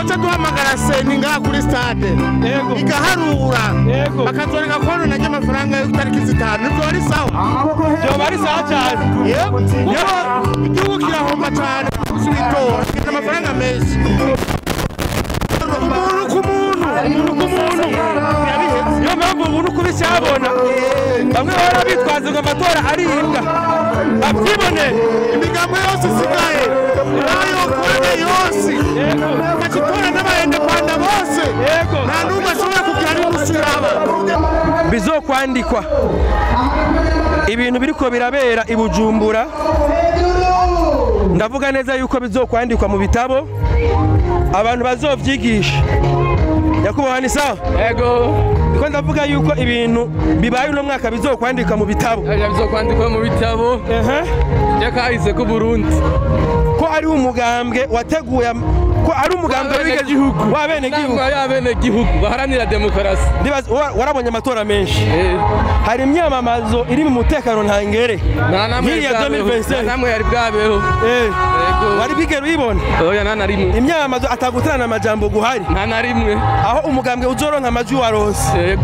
Twoca duhamagara seni ngaha kuri stade igaharura bakazoreka konona ry'amafaranga y'itariki 5 nivyo ari sawa. Byoba ari sawa cyane. Yego, kuko igihugu kirahomba cyane kubitora amafaranga menshi. Umuntu ku muntu, umuntu ku muntu yabihetse. Niyo mpamvu umuntu kubishabona bamwe bahora bitwaza ngo amatora aribwa babyibone. Imigambo yose isigaye nayo kone yose bakitora n'abayendepanda bose, nta n'umwe ashobora kugira n'inusu yaba. Bizokwandikwa ibintu biriko birabera i Bujumbura, ndavuga neza yuko bizokwandikwa mu bitabo abantu bazovyigisha. Nyakubahwa ni sawa? Yego. Ndiko ndavuga yuko ibintu bibaye uno mwaka bizokwandikwa mu bitabo. Bizokwandikwa mu bitabo. Byakahise ku Burundi. Ko ari umugambwe wateguye, ko ari umugambwe w'igihugu w'abenegihugu. W'abenegihugu baharanira demokarasi. Ndibaza warabonye amatora menshi. Hari imyamamazo iri mu mutekano ntangere. Nk'iya 2025. Namwe yari bwabeho. Wari bigera uyibona? Oya nta na rimwe. Imyamamazo ataguterana amajambo guhari. Nta na rimwe. Aho umugambwe uzoronka amajwi waronse.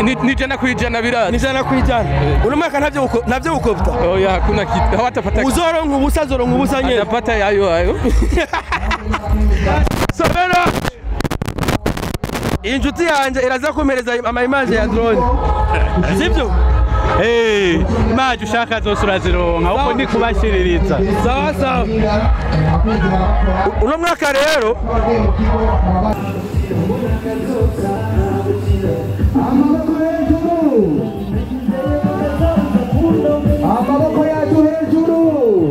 Ni 100% birazi. Ni 100%. Uno mwaka ntavyo gukopta. Oya hakuna kitu. Hawatapata. Uzoronka ubusa azoronka ubusa nyene. Atapata yayo ayo. So rero inshuti yanje iraza kumereza ama image ya drone. Sivyo? Maji ushaka zose urazironka uko ndi kubashiririza. Sawa sawa. Uno mwaka rero amaboko yacu hejuru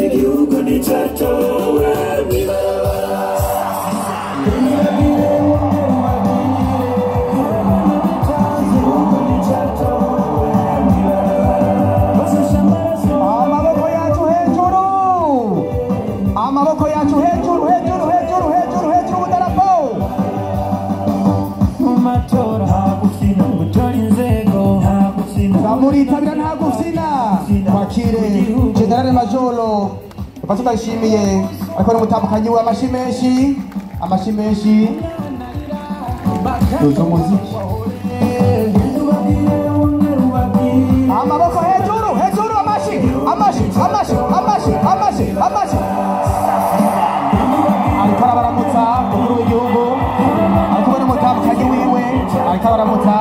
igihugu nicatowe mwibarabara. Amaboko yacu hejuru, amaboko yacu hejuru, hejuru, hejuru, hejuru, hejuru udarapo. Mu matora nta gufina, gutora inzego nta gufina, bamuritabira nta gufina. Kwakire General Majoro Patrick Ndayishimiye ariko n'umutambukanyi we, amashi menshi, amashi menshi. Tuzo muziki. Amaboko hejuru, hejuru, amashi, amashi, amashi, amashi, amashi, amashi. Ariko arabaramutsa umukuru w'igihugu, ariko n'umutambukanyi wiwe, ariko arabaramutsa.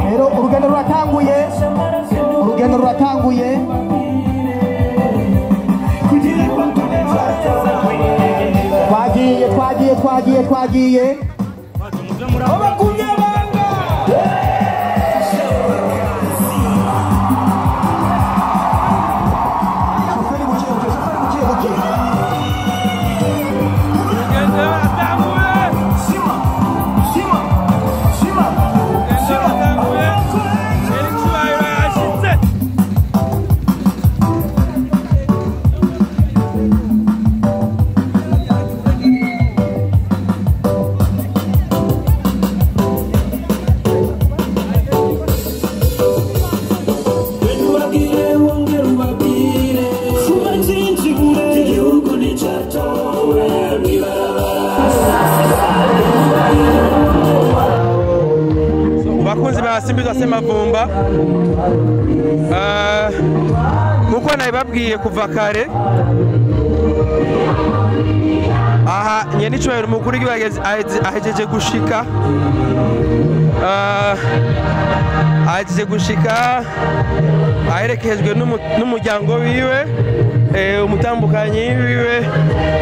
Rero urugendo ruratanguye, urugendo ruratanguye. Twagiye, twagiye, twagiye, twagiye. Bakunzi ba Simbizi Semavumba, nkuko nabibabwiye kuva kare, aha nyenicubahiro umukuru w'igihugu ahejeje gushika, ahejeje gushika aherekejwe n'umuryango wiwe, umutambukanyi wiwe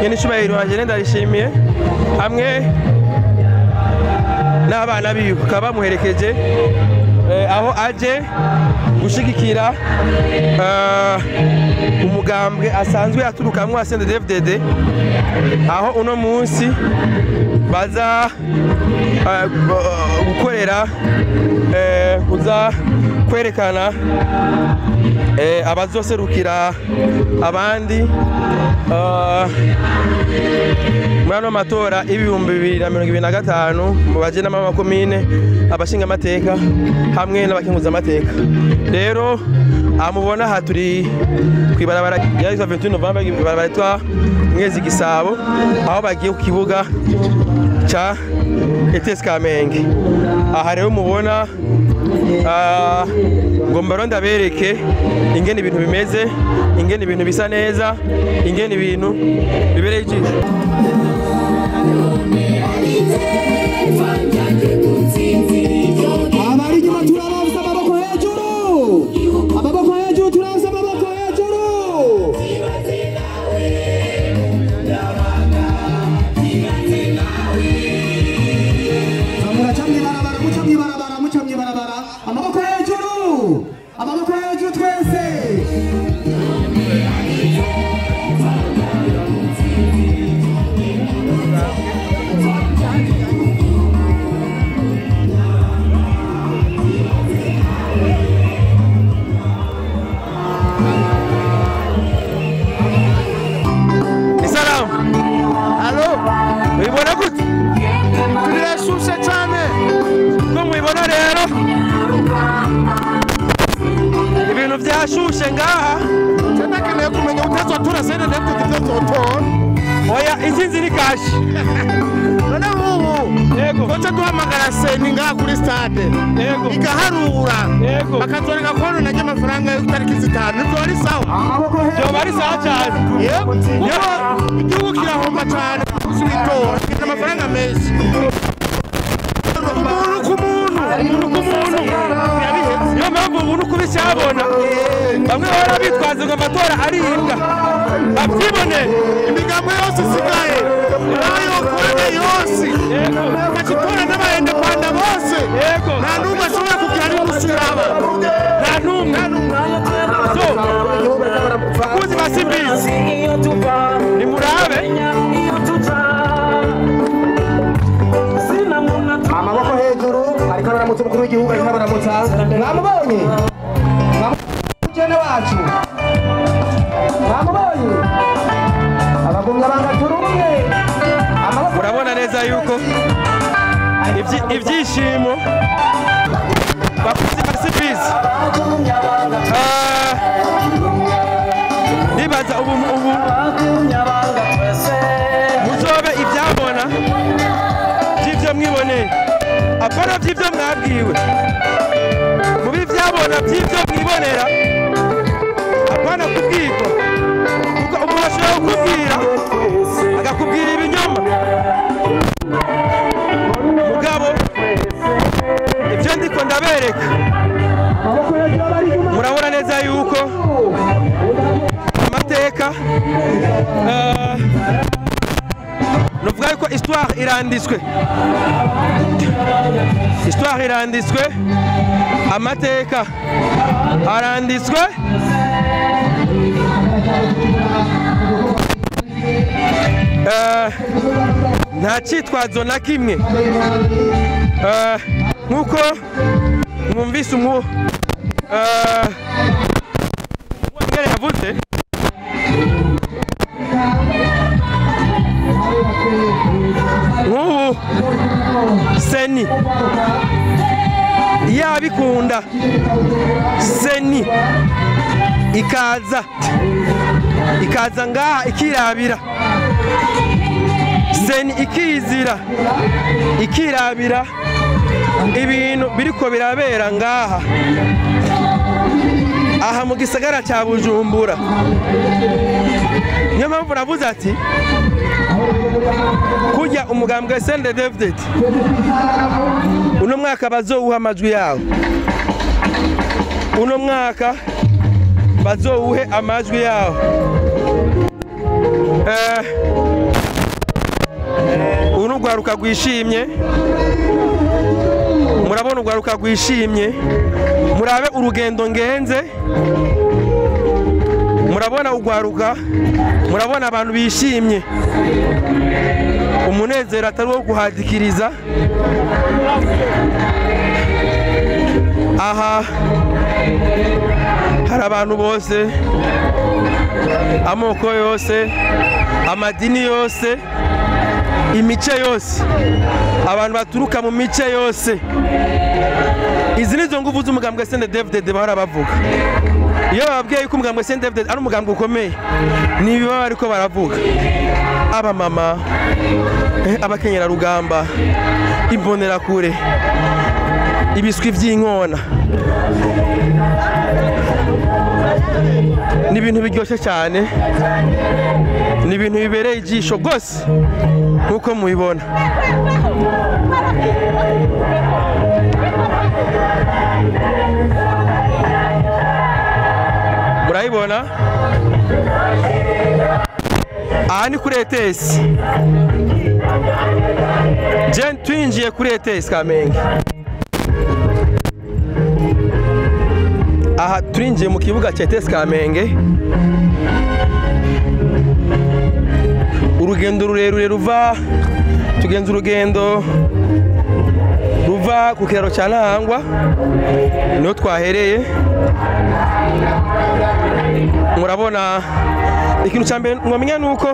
nyenicubahiro wanje Ndayishimiye hamwe n'abana biwe bakaba bamuherekeje, aho aje gushigikira umugambwe asanzwe aturukamwo wa CNDD-FDD, aho uno munsi baza gukorera, kuza kwerekana Abazoserukira abandi muri ano matora 2025 mu bajenama b'amakomine, abashinga amateka hamwe n'abakenguza amateka. Rero amubona aha turi kw'ibarabara rya 21 Novembre, ibarabara ryitwa Mwezi Gisabo, aho bagiye ku kibuga ca ETS Kamenge. Aha rero mubona ngomba rero ndabereke ingene ibintu bimeze, ingene ibintu bisa neza, ingene ibintu bibereye ijisho. Abari inyuma turabafise amaboko hejuru, amaboko hejuru, turabafise amaboko hejuru. Muraca mw'ibarabara, muca mw'ibarabara, muca mw'ibarabara, amaboko hejuru, amaboko hejuru twese. Ni salamu. Alo, Mubibona gute? Birashushe cyane. Ko mubibona rero ibintu byashushe ngaha. Ndakeneye kumenya utazotora sene ndabwo utazotora. Oya, intsinzi ni kashi. None nk'ubu Yego. koca duhamagara seni ngaha kuri stade Yego. igaharura, Yego. bakatwereka ko najya amafaranga y'itariki 5, nibyo ari sawa? Amaboko hejuru. Byoba ari sawa cyane. Yego, kuko igihugu kirahomba cyane kubitora amafaranga menshi, umuntu ku muntu. Umuntu ku muntu. Niyo mpamvu umuntu kuba icyabona bamwe bahora bitwaza ngo amatora aribwa, babyibone. Imigambo yose isigaye nayo kone yose bakitora n'abayendepanda bose. Yego. Nta n'umwe ashobora kugira n'inusu yaba. Nta n'umwe. So bakunzi ba Simbizi, nimurabe. Amaboko hejuru, ariko aramutsa umukuru w'igihugu, ariko aramutsa. Mwamubonye? Mwamubonye wacu? Mwamubonye? Abagumya banga turumwe. Amaboko. Murabona neza yuko ibyishimo, bakunzi ba Simbizi. Ndibaza ubu muzobe ibyabona by'ibyo mwiboneye, apana by'ibyo mwabwiwe, mubi ibyabona by'ibyo mwibonera, apana kubwirwa, kuko umuntu ashobora kukubwira agakubwira ibinyoma. Mugabo ibyo ndiko ndabereka, Amaboko hejuru, abari inyuma. murabona neza yuko amateka, nuvuga yuko histoire iranditswe, histoire iranditswe, amateka aranditswe. Nta cyitwazo na kimwe. Nk'uko mwumvise umu Uwangere yavuze, nk'ubu CENI yabikunda, CENI ikaza ngaha ikirabira, CENI ikizira ikirabira ibintu biriko birabera ngaha aha mu gisagara cya Bujumbura. Niyo mpamvu navuze ati kujya umugambwe CNDD-FDD uno mwaka bazowuha amajwi yawo, uno mwaka bazowuhe amajwi yawo. Ubu ni urwaruka rwishimye, murabona urwaruka rwishimye, murabe urugendo ngenze, murabona urwaruka, murabona abantu bishimye, umunezero atari uwo guhadikiriza. Aha Hari abantu bose, amoko yose, amadini yose, imice yose, abantu baturuka mu mice yose. Izi nizo nguvu z'umugambwe CNDD-FDD bahora bavuga. Iyo bababwiye yuko umugambwe CNDD-FDD ari umugambwe ukomeye, ni baba bariko baravuga. Abamama, abakenyerarugamba, imbonerakure, ibiswi vy'inkona, ni ibintu biryoshye cyane, ni ibintu bibereye ijisho rwose nk'uko mubibona. Murayibona aha ni kuri ETS. Je twinjiye kuri ETS Kamenge. Aha turinjiye mu kibuga cya ETS Kamenge. Urugendo rurerure ruva, tugenza urugendo ruva ku kiraro cya Ntahangwa, niho twahereye. Murabona ikintu cya mbere mwamenya nuko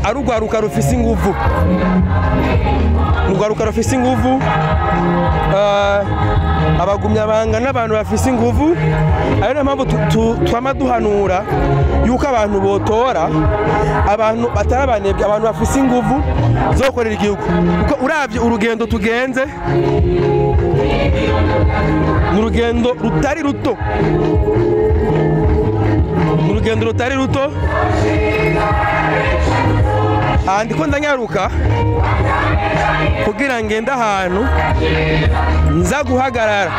ari urwaruka rufise inguvu, urwaruka rufise inguvu, abagumyabanga n'abantu bafise inguvu. Ari nayo mpamvu twama duhanura yuko abantu botora abantu batari abanebwe, abantu bafise inguvu zo gukorera igihugu. Kuko uravye urugendo tugenze, ni urugendo rutari ruto, ni urugendo rutari ruto. Aha ndiko ndanyaruka kugira ngende ahantu nza guhagarara,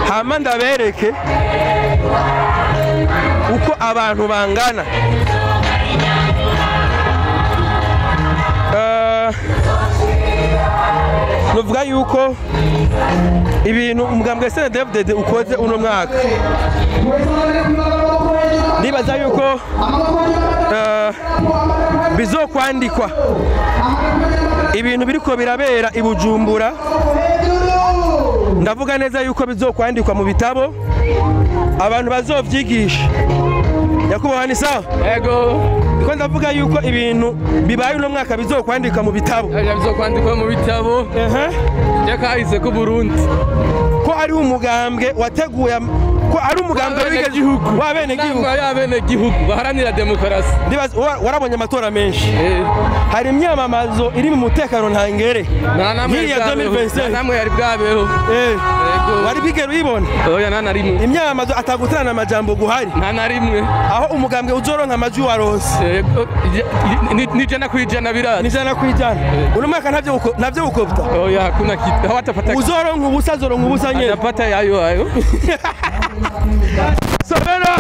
hama ndabereke uko abantu bangana. Nuvuga yuko ibintu umugambwe CNDD-FDD ukoze uno mwaka, ndibaza yuko bizokwandikwa ibintu biriko birabera i Bujumbura. Ndavuga neza yuko bizokwandikwa mu bitabo, abantu bazovyigisha. Nyakubahwa ni sawa? Yego. Ndiko ndavuga yuko ibintu bibaye uno mwaka bizokwandikwa mu bitabo. Bizokwandikwa mu bitabo. Byakahise ku Burundi. Ko ari umugambwe wateguye, ko ari umugambwe w'igihugu w'abenegihugu, w'abenegihugu baharanira demokarasi. Ndibaza warabonye amatora menshi, hari imyamamazo iri mu mutekano ntangere nk'iya 2025 namwe yari bwabeho. Wari bigera uyibona? Oya, nta na rimwe. Imyamamazo ataguterana amajambo guhari, nta na rimwe. Aho umugambwe uzoronka amajwi waronse ni 100% birazi, ni 100%. Uno mwaka ntavyo gukopta. Oya, hakuna kitu, hawatapata. Uzoronka ubusa, azoronka ubusa nyene, atapata yayo ayo. Sobera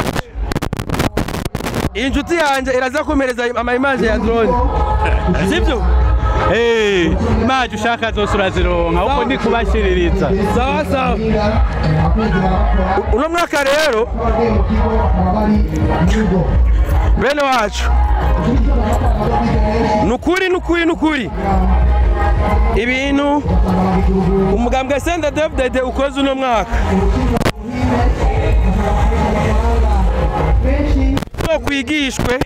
inshuti yanje iraza kumereza ama image ya drone, sivyo? Image ushaka zose urazironka, uko ndi kubashiririza. Sawa sawa. Uno mwaka rero bene wacu, nukuri nukuri nukuri ibintu umugambwe CNDD-FDD ukoze uno mwaka kwigishwe.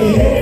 Yeah.